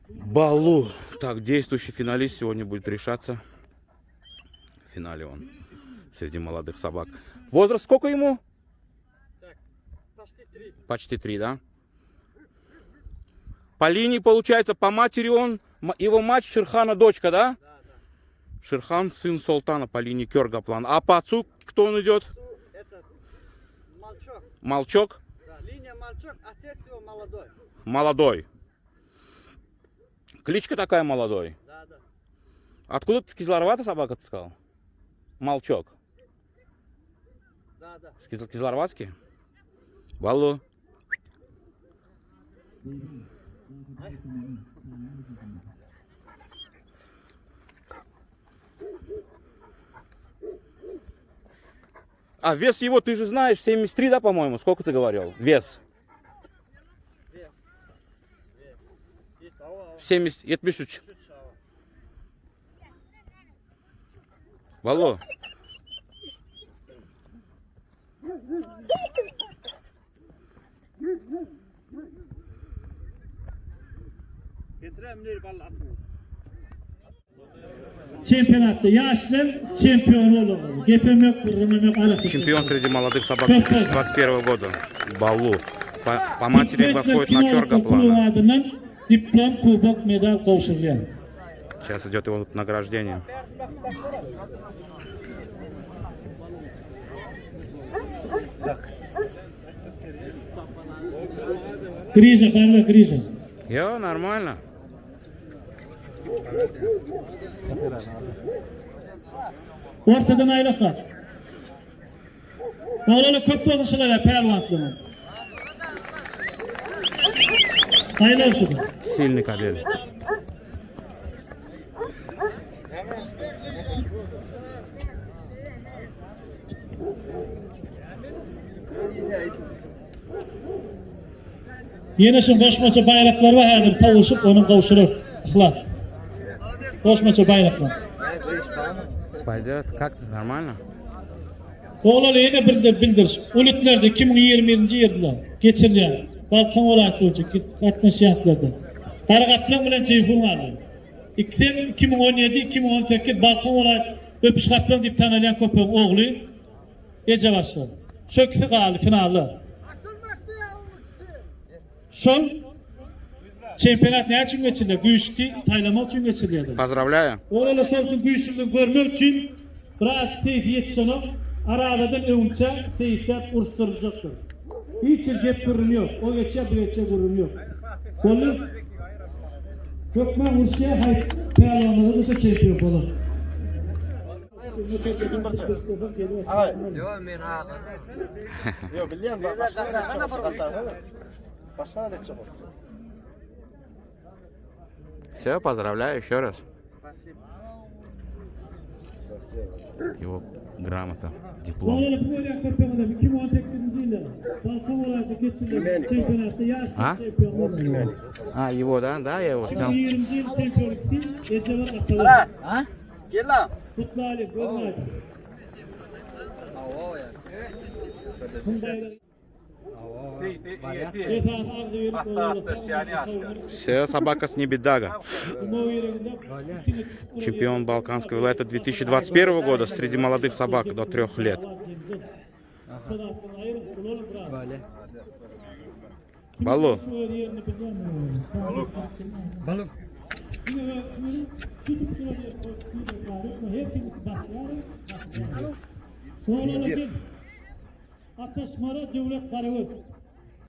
Балу. Так, действующий финалист сегодня будет решаться. В финале он среди молодых собак. Возраст сколько ему? Почти три. Почти три, да? По линии, получается, по матери он, его мать Шерхана дочка, да? Да, да. Шерхан сын Султана по линии Кёргаплан. А по отцу кто он идет? Этот молчок. Молчок? Да, линия молчок, отец его молодой. Молодой. Кличка такая молодой. Да, да. Откуда ты с Кизларвата собака ты сказал? Молчок. Да, да. С Кизл- Кизларватский? Балу. А вес его ты же знаешь, 73, да, по-моему? Сколько ты говорил? Вес. Вес. Вес. И того. 70, 73. Чуть шава. Балу. Çempionatda ýaşlar çempion boldy. Gepem ýok, gürrüňem ýok, alakasy Чемпион ýok. среди молодых собак 2021 года. Балу. По, по матери восходит на Кёргаплана. Adyndan diplom, kubok, medal gowşurýar. Сейчас идет его награждение. Grija, barla grija. Йо, нормально. Ortadan aýlaklar. Oglany köp boluşlar pälwanlygyny. Aýla ortadan. Сильный кобель. Ýene şu goşmaça baýraklar bar häzir tawuşyp onuň gowşuryr. Yhlas. Goşmaça baýraklar. Пойдет. Как ты? Нормально? Oglany ýene bildir bildir. Ulitlerde 2021-nji ýylda geçirilýän Balkan welaýaty boýunça gatnaşýanlarda. Garagaplan bilen Jeýhun galdy. 2017 2018 Balkan welaýat Öpüş Gaplan diýip tanalýan köpegiň ogly Eje başlan. Şu ikisi galdy finalda. Şol çempionat näme üçin geçirilýär? Güýçli saýlamak üçin geçirilýär. Поздравляю. Olara şol gün güýçlüligini görmek üçin biraz seýsi ýetişenok, arazadan öňünçä seýisläp uruşdyryljakdyr. Hiç hili gep gürrüň ýok. O geçýär, bu geçýär gürrüň ýok. Boldy. Hökman uruşýar, haýsy pälwanlara bolsa çempion bolar. Yok men ağa. Yok bilýän bak başga Başga da çykyp. Все, поздравляю еще раз. Спасибо. Его грамота, диплом. Olara bu bolýan köpegiň 2018-nji ýylda Balkan welaýaty geçirilen çempionatda ýaş A? çempion boldy. А, его, да? Да, я его снял. 20-nji ýyl çempionlyk Ejeler Atalar. Ha? Gel lan. Kutlaly, görmäýdi. Ava ya. Bunday Все, собака с Небедага. Чемпион Балканского вилаята 2021 года среди молодых собак до трех лет. Балу. Balık. Ataşmara Döwlet Garagöz.